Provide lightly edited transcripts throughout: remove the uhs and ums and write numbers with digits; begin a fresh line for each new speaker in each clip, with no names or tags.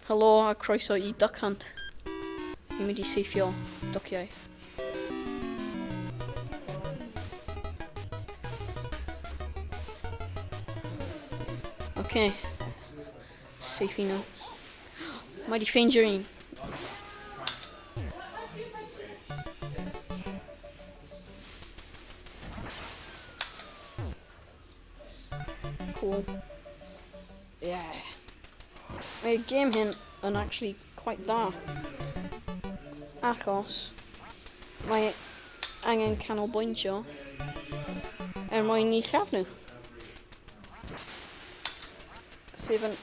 Helo a croeso i Duck Hunt. Ni'n mynd i seifio dociau. Ok. Seifi nhw. Mae di ffeindio un. Cool. Yeah. Mae y game hyn yn actually quite dda. Achos mae angen canolbwyntio er mwyn i lladd nhw. Sydd yn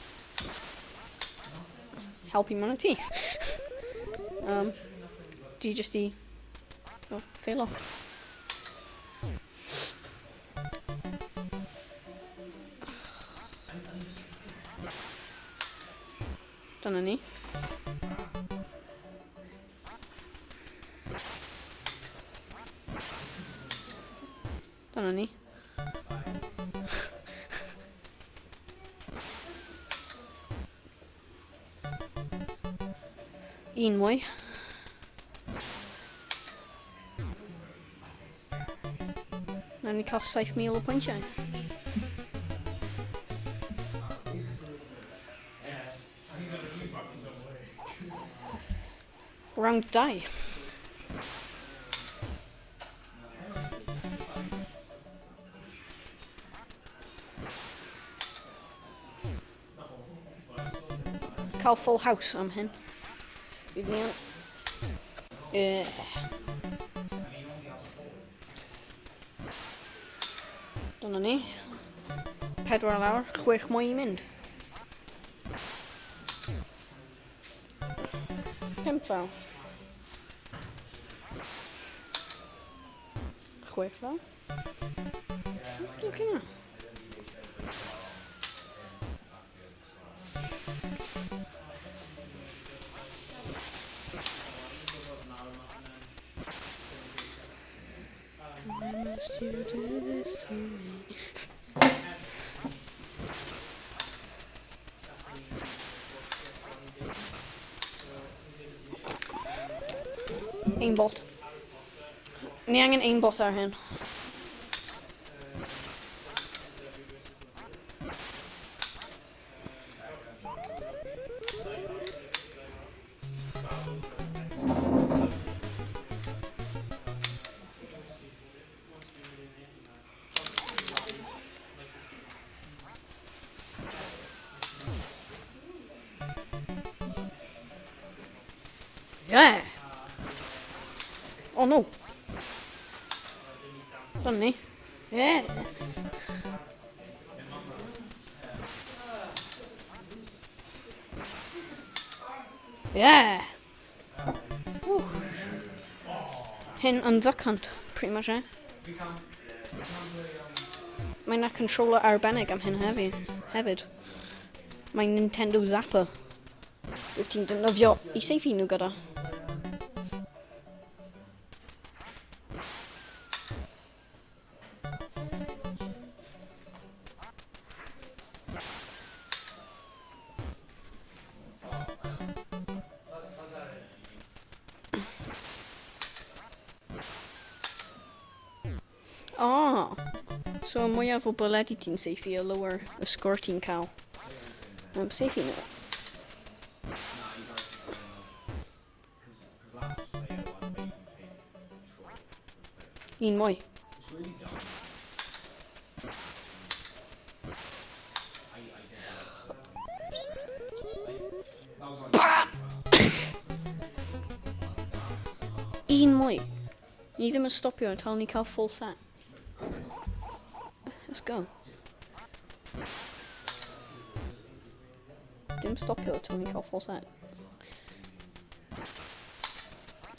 helpu mewn ti. Di jyst i oh, ffeilo. Dyna ni. Dyna ni. Un mwy. Nawn ni cael 7,000 o pwyntiau. Round 2. Cael full house am hyn. Bydd ni yn... Yeah. Dyna ni. 4 lawr, 6 mwy i mynd. 5 lawr. 6 lawr. Look at that. Why must you do this to me? Aimbot. Ni angen aimbot ar hyn. Yeah! Oh no! Dyna ni. Yeah! Yeah! Woo. Hyn yn Duck Hunt, pretty much, eh? Mae na controller arbennig am hyn hefyd. Hefyd. Mae Nintendo Zapper. Wyt ti'n defnyddio i seifi nhw gyda. Oh, so y mwyaf o bwledi ti'n seifi, y lower y sgôr ti'n cael. Am seifi nhw. Un mwy. Bam! Un mwy. Ni ddim yn stopio yn tal ni cael full set. Let's go. Dim stopio tan ni cael full set.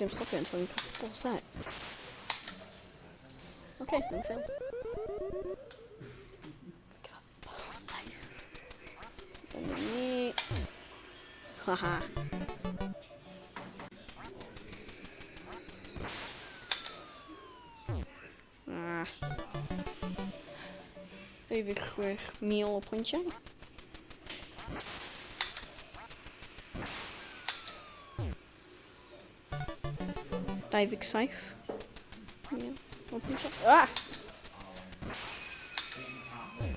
Dim stopio until ni cael full set. Okay, I'm failed. Haha. Ah. 26,000 o pwyntiau. 27. Ie, o pwyntiau. Ah!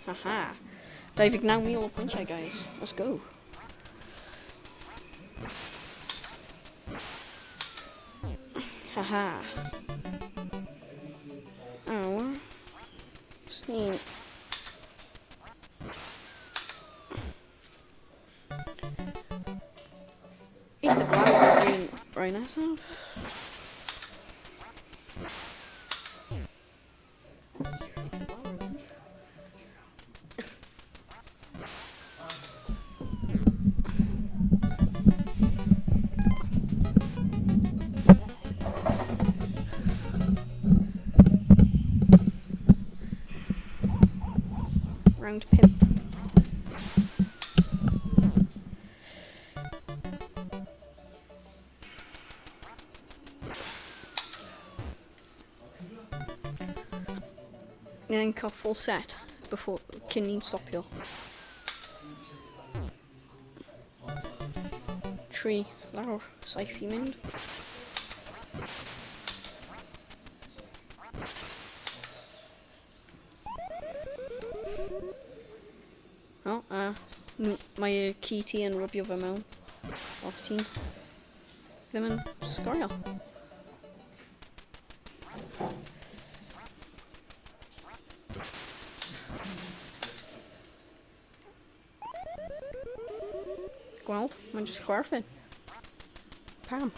Haha. 29,000 o pwyntiau, guys. Let's go. Haha. Aw. Sni. Eistedd lawr yr un rai nesaf. Eistedd lawr yr un. Round 5. Ni angen cael full set before, cyn ni'n stopio. 3 lawr, 7 i mynd. O, a mae y ci ti yn rwbio fe mewn. Os ti'n ddim yn sgorio. Gweld, mae'n jyst chwerthin. Pam?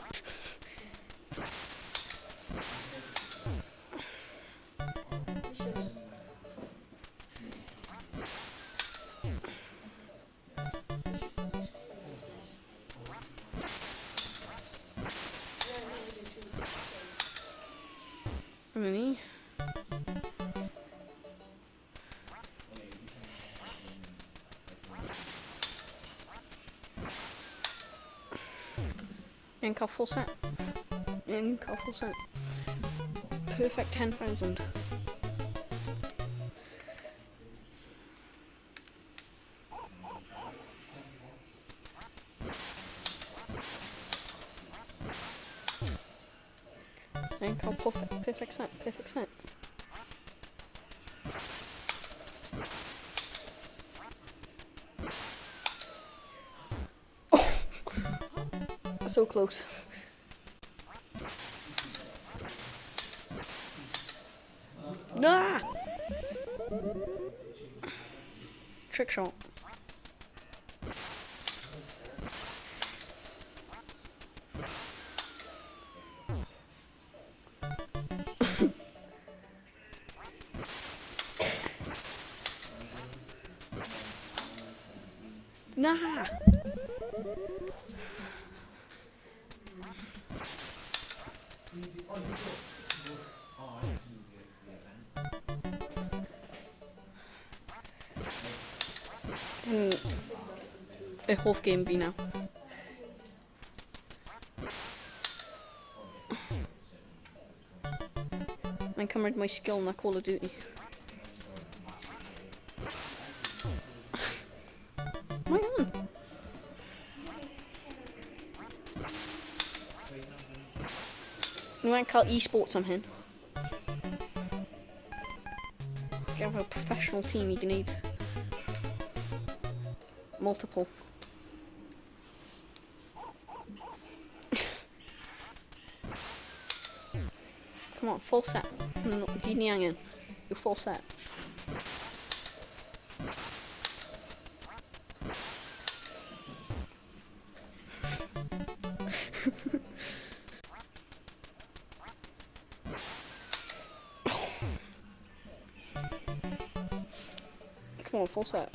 Dyna ni. Ni'n cael full set. Ni'n cael full set. Perfect 10,000. Ni'n cael perfect, perfect set, perfect set. Oh, so close. Na! Trick shot. Na! Hyn y hoff game fi nawr. Mae'n cymryd mwy skill na Call of Duty. Mae on. Ni angen cael e-sports am hyn. Gael fel professional team i gwneud multiple. Come on, full set. No, gyd ni angen yw full set. Come on, full set.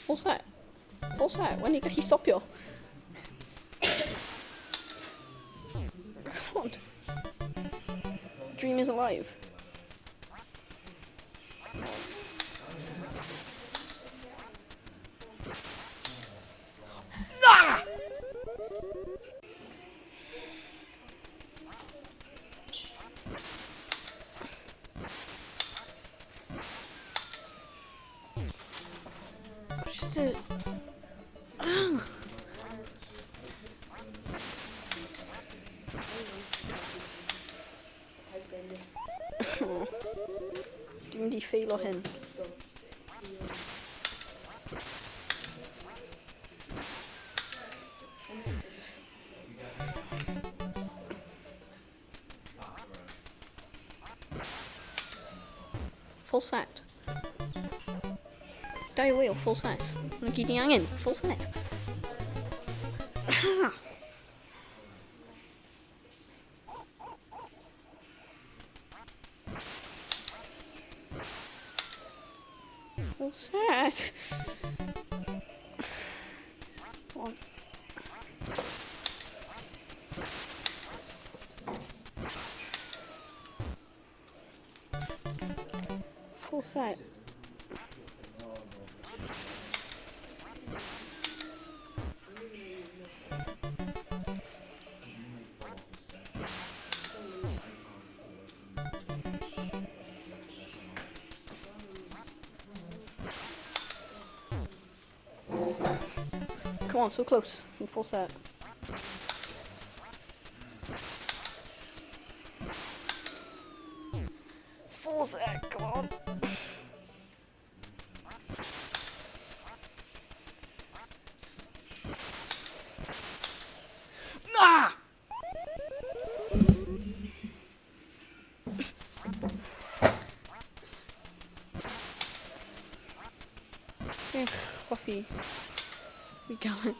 Full set. Full set. When ni gallu stopio? Come on. Dream is alive. Ah! Just a... Ah! mynd i ffeilo hyn. Full set. Dau wheel, full set. Mae'n gyd ni angen, full set. Full set. One. Full set. Come on, so close. I'm full set. Full set, come on. Na! Fi'n chwaffu. Fi gael e.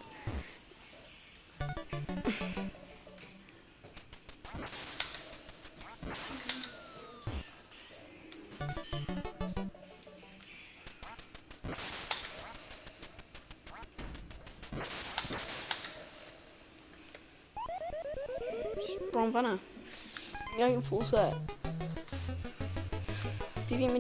Just bron fanna. Fi angen full set. Fi fi'n mynd